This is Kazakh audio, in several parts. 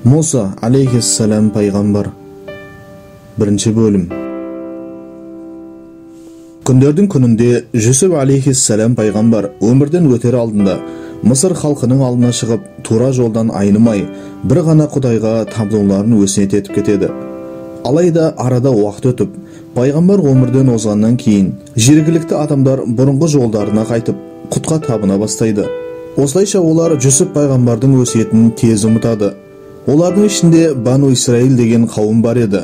Мұса алейхиссалам пайғамбар. Бірінші бөлім. Күндердің күнінде Жүсіп алейхиссалам пайғамбар өмірден өтер алдында Мысыр халқының алдына шығып, тура жолдан айнымай, бір ғана Құдайға табынуларын өсиет етіп кетеді. Алайда арада уақыт өтіп, пайғамбар өмірден озғаннан кейін жергілікті адамдар бұрынғы жолдарына қайтып, құтқа табына бастайды. Осылайша олар Жүсіп пайғамбардың өсиетін тез ұмытады. Олардың ішінде Бану Исраил деген қауым бар еді.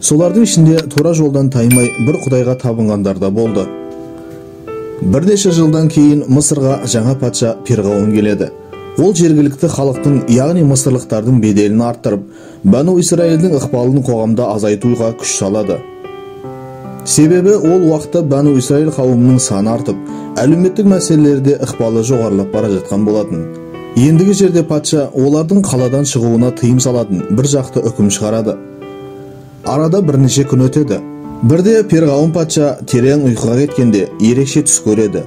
Солардың ішінде тура жолдан таймай бір Құдайға табынғандар да болды. Бірнеше жылдан кейін Мысырға жаңа патша Перғауын келеді. Ол жергілікті халықтың, яғни мысырлықтардың беделін арттырып, Бану Исраилдің ықпалын қоғамда азайтуға күш салады. Себебі ол уақытта Бану Исраил қауымының саны артып, әлеуметтік мәселелерде ықпалы жоғарылап бара жатқан болатын. Ендігі жерде патша олардың қаладан шығуына тыйым салатын бір жақты үкім шығарады. Арада бірнеше күн өтеді. Бірде Перғауын патша терең ұйқыға кеткенде ерекше түс көреді.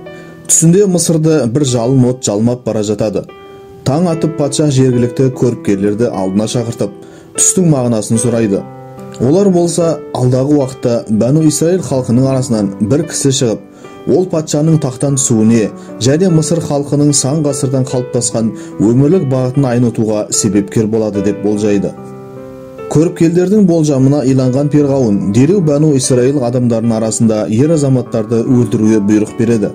Түсінде Мысырды бір жалын от жалмап бара жатады. Таң атып патша жергілікті көріпкерлерді алдына шақыртып, түстің мағынасын сұрайды. Олар болса, алдағы уақытта Бану Исраил халқының арасынан бір кісі шығып, ол патшаның тақтан түсуіне және Мысыр халқының сан ғасырдан қалыптасқан өмірлік бағытын айнытуға себепкер болады деп болжайды. Көріпкелдердің болжамына иланған Перғауын дереу Бану Исраил адамдарының арасында ер азаматтарды өлтіруге бұйрық береді.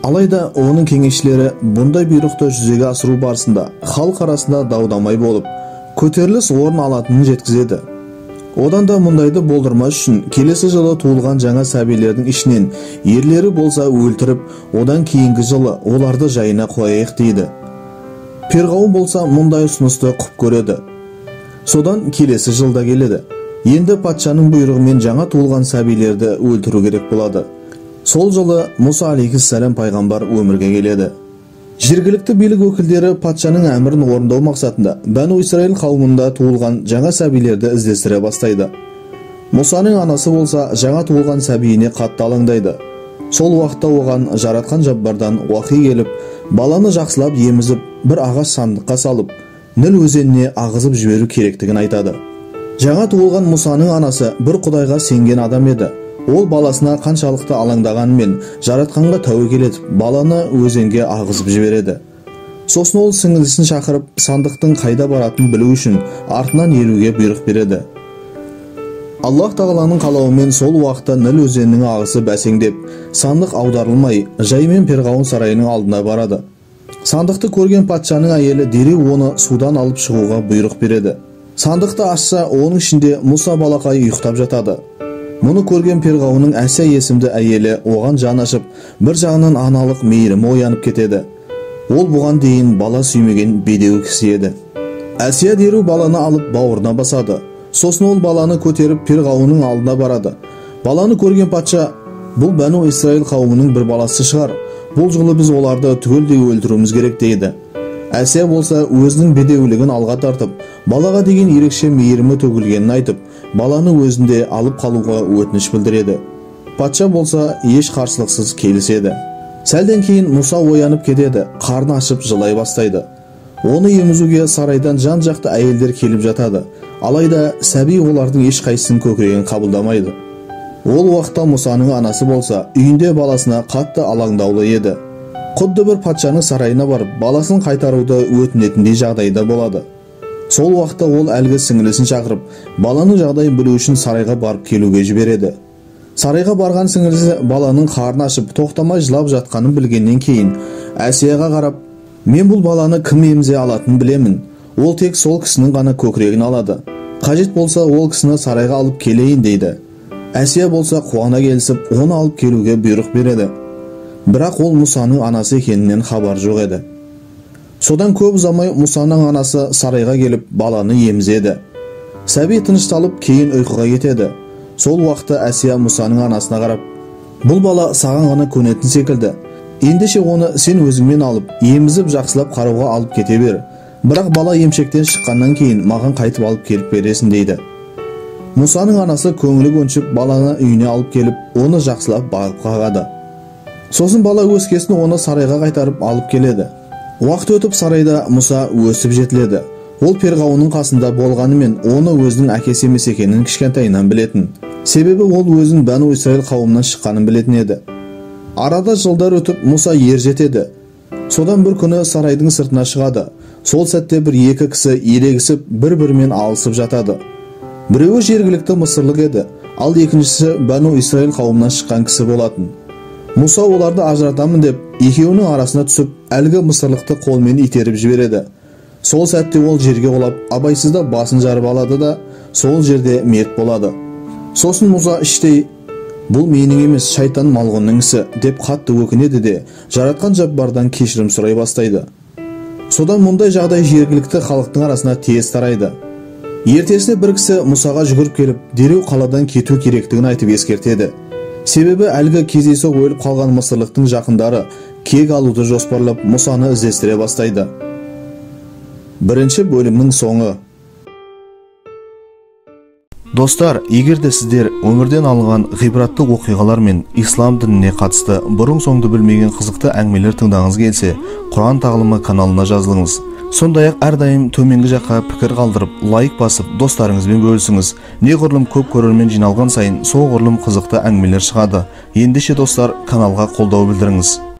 Алайда оның кеңесшілері бұндай бұйрықты жүзеге асыру барысында халық арасында дау-дамай болып, көтеріліс орын алатынын жеткізеді. Одан да мұндайды болдырмас үшін келесі жылы туылған жаңа сәбилердің ішінен ерлері болса өлтіріп, одан кейінгі жылы оларды жайына қояйық дейді. Перғауын болса мұндай ұсынысты құп көреді. Содан келесі жылда келеді. Енді патшаның бұйрығымен жаңа туылған сәбилерді өлтіру керек болады. Сол жылы Мұса алейхиссалам пайғамбар өмірге келеді. Жергілікті билік өкілдері патшаның әмірін орындау мақсатында Бану Исраил қауымында туылған жаңа сәбилерді іздестіре бастайды. Мұсаның анасы болса жаңа туылған сәбиіне қатты алаңдайды. Сол уақытта оған жаратқан Жаббардан уақи келіп, баланы жақсылап емізіп, бір ағаш сандыққа салып, Ніл өзеніне ағызып жіберу керектігін айтады. Жаңа туылған Мұсаның анасы бір Құдайға сенген адам еді. Ол баласына қаншалықты алаңдағанымен жаратқанға тәуекел етіп, баланы өзенге ағызып жібереді. Сосын ол сіңілісін шақырып, сандықтың қайда баратынын білу үшін артынан еруге бұйрық береді. Аллаһ тағаланың қалауымен сол уақытта Ніл өзенінің ағысы бәсеңдеп, сандық аударылмай, жаймен Перғауын сарайының алдына барады. Сандықты көрген патшаның әйелі дереу оны судан алып шығуға бұйрық береді. Сандықты ашса, оның ішінде Мұса балақай ұйықтап жатады. Мұны көрген Перғауынның Әсия есімді әйелі оған жан ашып, бір жағынан аналық мейірімі оянып кетеді. Ол бұған дейін бала сүймеген бедеу кісі еді. Әсия дереу баланы алып бауырына басады. Сосын ол баланы көтеріп Перғауынның алдына барады. Баланы көрген патша, бұл Бану Исраил қауымының бір баласы шығар. Бұл жолы біз оларды түгелдей өлтіруіміз керек дейді. Әсия болса өзінің бедеулігін алға тартып, балаға деген ерекше мейірімі төгілгенін айтып, баланы өзінде алып қалуға өтініш білдіреді. Патша болса еш қарсылықсыз келіседі. Сәлден кейін Мұса оянып кетеді, қарны ашып жылай бастайды. Оны емізуге сарайдан жан-жақты әйелдер келіп жатады. Алайда сәби олардың ешқайсысының көкірегін қабылдамайды. Ол уақытта Мұсаның анасы болса, үйінде баласына қатты алаңдаулы еді. Құдды бір патшаның сарайына барып, баласын қайтаруды өтінетіндей жағдайда болады. Сол уақытта ол әлгі сіңілісін шақырып, баланың жағдайын білу үшін сарайға барып келуге жібереді. Сарайға барған сіңілісі баланың қарны ашып, тоқтамай жылап жатқанын білгеннен кейін, Әсияға қарап, мен бұл баланы кім емізе алатынын білемін. Ол тек сол кісінің ғана көкірегін алады. Қажет болса, ол кісіні сарайға алып келейін дейді. Әсия болса қуана келісіп, оны алып келуге бұйрық береді. Бірақ ол Мұсаның анасы екенінен хабар жоқ еді. Содан көп ұзамай Мұсаның анасы сарайға келіп баланы емізеді. Сәби тынышталып кейін ұйқыға кетеді. Сол уақытта Әсия Мұсаның анасына қарап, бұл бала саған ғана көнетін секілді. Ендеше оны сен өзіңмен алып, емізіп жақсылап қарауға алып кете бер. Бірақ бала емшектен шыққаннан кейін маған қайтып алып келіп бересің дейді. Мұсаның анасы көңілі көншіп баланы үйіне алып келіп, оны жақсылап бағып қағады. Сосын бала өскесін оны сарайға қайтарып алып келеді. Уақыт өтіп сарайда Мұса өсіп жетіледі. Ол Перғауынның қасында болғанымен оны өзінің әкесі емес екенін кішкентайынан білетін. Себебі ол өзін Бәну Исраил қауымынан шыққанын білетін еді. Арада жылдар өтіп Мұса ер жетеді. Содан бір күні сарайдың сыртына шығады. Сол сәтте бір екі кісі ерегісіп бір-бірімен алысып жатады. Біреуі жергілікті мысырлық еді, ал екіншісі Бәну Исраил қауымынан шыққан кісі болатын. Мұса оларды ажыратамын деп екеуінің арасына түсіп, әлгі мысырлықты қолмен итеріп жібереді. Сол сәтте ол жерге құлап, абайсызда басын жарып алады да, сол жерде мерт болады. Сосын Мұса іштей, бұл менің емес, шайтан малғұнның ісі деп қатты өкінеді де, жаратқан Жаббардан кешірім сұрай бастайды. Содан мұндай жағдай жергілікті халықтың арасына тез тарайды. Ертесіне бір кісі Мұсаға жүгіріп келіп, дереу қаладан кету керектігін айтып ескертеді. Себебі әлгі кездейсоқ өліп қалған мысырлықтың жақындары кек алуды жоспарлап Мұсаны іздестіре бастайды. Бірінші бөлімнің соңы. Достар, егер де сіздер өмірден алынған ғибратты оқиғалар мен ислам дініне қатысты бұрын-соңды білмеген қызықты әңгімелер тыңдағыңыз келсе, Құран тағлымы каналына жазылыңыз. Сондай-ақ әрдайым төменгі жаққа пікір қалдырып, лайк басып, достарыңызбен бөлісіңіз. Неғұрлым көп көрермен жиналған сайын, соғұрлым қызықты әңгімелер шығады. Ендеше достар, каналға қолдау білдіріңіз.